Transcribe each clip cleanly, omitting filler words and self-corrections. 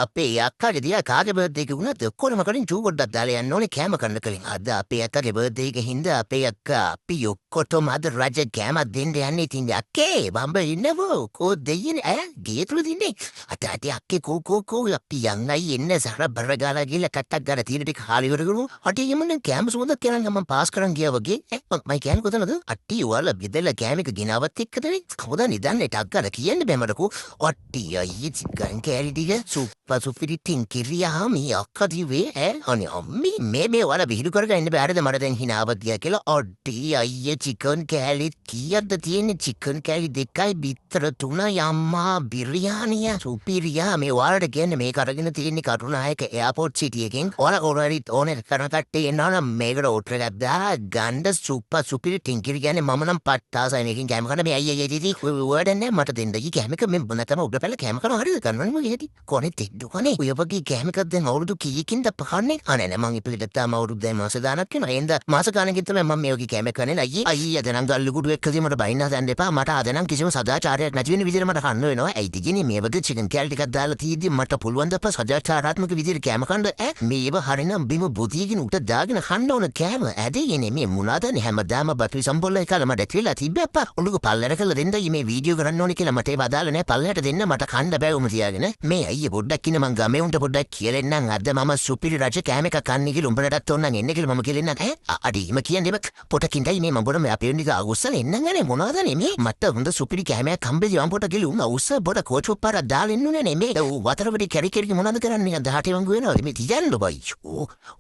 අපේ අක්කාගේ දිහා කාගේ බර්ත්ඩේ එක වුණත් ඔක්කොම කලින් චූ පොඩ්ඩක් දාලා යන්න ඕනේ කෑම කන්න කලින්. අද අපේ අක්කාගේ බර්ත්ඩේ එක හින්දා අපේ අක්කා අපි ඔක්කොටම අද රජ කෑමක් දෙන්න යන්නේ. ඉතින් අක්කේ බම්බ ඉන්නවෝ කෝ දෙයියනේ, ඈ ගේ තුල දින්නේ. අත අතේ අක්කේ කෝ කෝ කෝ අපි යන් අයියේ එන්න සර බර ගාලා ගිහලා කට්ටක් ගාලා තියෙන ටික හාලි ඉවර කරමු. අටි යමුන කෑම සුවඳක් කියලා මම පාස් කරන් ගියා වගේ. ඈ මම කියන්නේ කොතනද? අට්ටි ඔයාලා බෙදලා කෑම එක ගෙනාවත් එක්කද නේ? කවදා නිදන්නේ ටක් ගාලා කියන්න බෑ මට කෝ. අට්ටි අයියේ චිකන් කෑලි ටික සුප්ප සුපිරි ටින්කිරියා මේ අක්කා දිවේ. ඈ අනේ අම්මි, මේ මේ ඔයාලා විහිළු කරගෙන ඉන්න බෑ හරිද? මට දැන් හිනාවක් ගියා කියලා. අඩි අයියේ චිකන් කෑලි කීයක්ද තියෙන්නේ? චිකන් කෑලි දෙකයි බිත්තර තුනයි අම්මා බිරියානිය සුපිරියා. මේ ඔයාලට කියන්නේ මේක අරගෙන තියෙන්නේ කරුණායක එයාපෝට් සිටි එකෙන්. ඔයාලා කවුරු හරි ඕනේ කරන කට්ටිය එනවා නම් මේකට ඕඩර් එකක් දාලා ගන්න. සුප්ප සුපිරි ටින්කිරි කියන්නේ මම නම් පට්ට ආසයි මේකෙන් කෑම කන්න. මේ අයියේ අයියේ ඉතින් ඔයාලට නෑ මට දෙන්න ඊ කෑම එක. මේ නැතම උඩ පැනලා කෑම කනවා හරිද? කන්නවනේ මගේ හැටි කොනේ තෙද්දුකනේ. ඔය වගේ කෑම එකක් දැන් අවුරුදු කීයකින්ද කන්නේ? අනේ නෑ, මං ඉපදෙලා තාම අවුරුදු දැන් මාස ගානක් වෙනවා. එහෙනම් මාස ගානකින් තමයි මම මේ වගේ කෑම කන්නේ. අයියේ අයියේ අද නම් ගල්ලු කුඩු එක්ක මට බයින්න හදන්න එපා. මට අද නම් කිසිම සදාචාරයක් නැති වෙන විදිහට මට කන්න වෙනවා. ඇයි තියන්නේ මේ වගේ චිකන් කෑලි ටිකක් දාලා තියෙද්දි මට පුළුවන් ද අප්පා සදාචාරාත්මක විදිහට කෑම කන්න? ඈ මේව හරිනම් බිම බුදියකින් උට දාගෙන කන්න ඕන කෑම. ඇදගෙන මේ මොනවාද හැමදාම බටරි සම්බොල්ල එකලා මට ඇතිවෙලා තිබ්බේ අප්පා. ඔළුව පල්ලර කරලා දෙන්නයි මේ වීඩියෝ කරන්න ඕනේ කියලා මට ඒව අදාළ නෑ. පල්ලයට දෙන්න මට කන්න බෑ උම තියාගෙන. මේ අයියේ පොඩ්ඩක් ඉන්න මං ගමේ උන්ට පොඩ්ඩක් කියලා එන්නම්. අද මම සුපිරි රජ කෑම එකක් කන්න කියලා උඹලටත් ඕන නම් එන්න කියලා මම කියලා එන්නම්. ඈ අඩි එහෙම කියන්නේ බෑ. පොටකින්දයි මේ මම බොන මේ අපේ උන් ටික අවුස්සලා එන්නම්. අනේ මොනවද මේ මට හොඳ සුපිරි කෑමයක් හම්බෙදි මම පොඩ ගිහලා උන් අවුස්ස පොඩ කෝචු පාරක් දාලා එන්න ඕනේ නේ. මේ ඌ වතර වෙඩි කැරි කැරි මොනවද කරන්නේ? 18 වංගු වෙනවද මේ තියන්න බයි.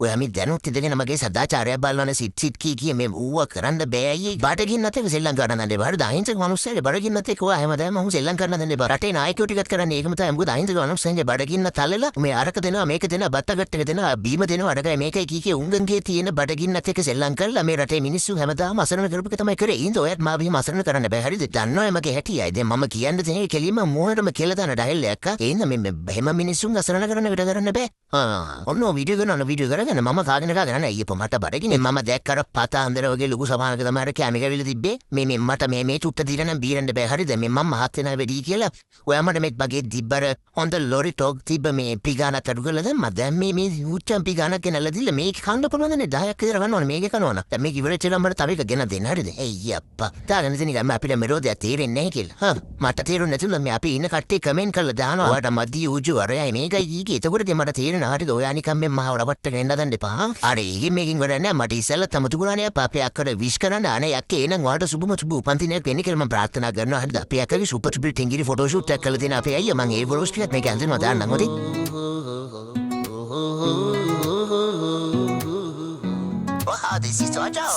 ඔයා මේ දැනුත් ඉඳගෙන මගේ සදාචාරය බලනනේ සිට් සිට් කී කී මේ ඌව කරන්න බෑ අයියේ. බඩගින්නත් එක්ක සෙල්ලම් කරන්න හදන්න එපා. හරිද? අහිංසක මනුස්සයගේ බඩගින්නත් එක්ක ඔයා හැමදාම ඔහු සෙල්ලම් කරන්න හදන්න එපා. රටේ නායකයෝ ටිකත් කරන්නේ ඒකම තමයි. මොකද අහිංසක මනුස්සයන්ගේ බඩගින්න තලලා මේ අරක දෙනවා මේක දෙනවා බත්ත ගට්ට එක දෙනවා බීම දෙනවා අරකයි මේකයි කී කී උංගන්ගේ තියෙන බඩගින්නත් එක්ක සෙල්ලම් කරලා මේ රටේ මිනිස්සු හැමදාම අසරණ කරපු එක තමයි කරේ. ඉතින් ඔයත් මාව එහෙම අසරණ කරන්න බෑ හරිද? දන්නවා මගේ හැටි අය. දැන් මම කියන්න තියෙන කෙලින්ම මූණටම කියලා දාන ඩයල් එකක්. ඒ හින්දා මේ එහෙම මිනිස්සුන් අසරණ කරන්න විතර කරන්න බෑ. ආ ඔන්න වීඩියෝ කරනවා වීඩියෝ කරගෙන මම කාගෙන කාගෙන නෑ අයියපා මට බඩගින්නේ. මම දැක්ක අර පත අන්දර වගේ ලොකු සමානක තමයි අර කැම එක ඇවිල්ලා තිබ්බේ. මේ මේ මට මේ මේ චුට්ට දීලා නම් බීරන්න බෑ හරිද? මේ මම මහත් වෙනවා වැඩි කියලා ඔයා මට මේ මගේ තිබ්බර හොඳ ලොරි ටොග් තිබ්බ මේ පිගානක් අඩු කරලා දැම්මා. දැන් මේ මේ උච්චම් පිගානක් ගෙනල්ලා දීලා මේක කන්න පුළුවන් නේ 10ක් විතර ගන්න ඕනේ මේක කනවා නම්. දැන් මේක ඉවර වෙලා මට තව එක ගෙන දෙන්න හරිද? එයි අප්පා. තාගෙන ඉතින් නිකන් අපිට මෙරෝදයක් තේරෙන්නේ නැහැ කියලා. හා මට තේරුන්නේ නැතුණා මේ අපි ඉන්න කට්ටිය කමෙන්ට් කරලා දානවා. ඔයාට මදි උජු අරයයි මේකයි ඊගේ. එතකොට ඉතින් මට තේරෙනවා හරිද? ඔයා නිකන් මේ මහව රවට්ටගෙන එන්න හදන්න එපා. අර ඒකෙන් මේකෙන් වැඩක් නැහැ. මට ඉස්සෙල්ලා තමතු ගුණානේ අප්පා අපේ අක්කට විශ් කරන්න. අනේ අක්කේ එහෙනම් ඔයාට සුබම සුබ උපන්දිනයක් වෙන්න කියලා මම ප්‍රාර්ථනා කරනවා හරිද? අපේ අක්කගේ සුපර් සුපර් ටින්ගිරි ෆොටෝ ෂූට් එකක් කරලා තියෙන අපේ අයියා මං ඒ ෆොටෝස් ටිකත් මේක ඇඳෙනවා දාන්නම් හොඳේ.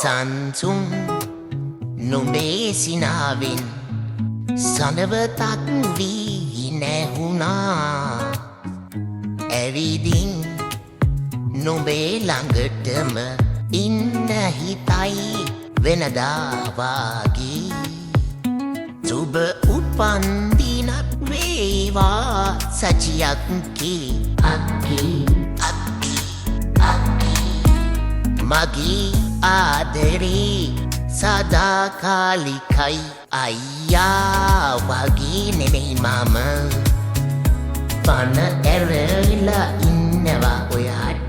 සංසුන් නුඹේ සිනාවෙන් සනවතක් වී නැහුණා. ඇවිදින් නුඹේ ළඟටම ඉන්න හිතයි වෙනදා වාගේ. සුබ උපන්දිනක් වේවා සචියක්කේ අක්කේ අක්කේ අක්කේ මගේ ආදරේ සදාකාලිකයි. අයියා වගේ නෙමෙයි මම පණ ඇරලා ඉන්නවා ඔයාට.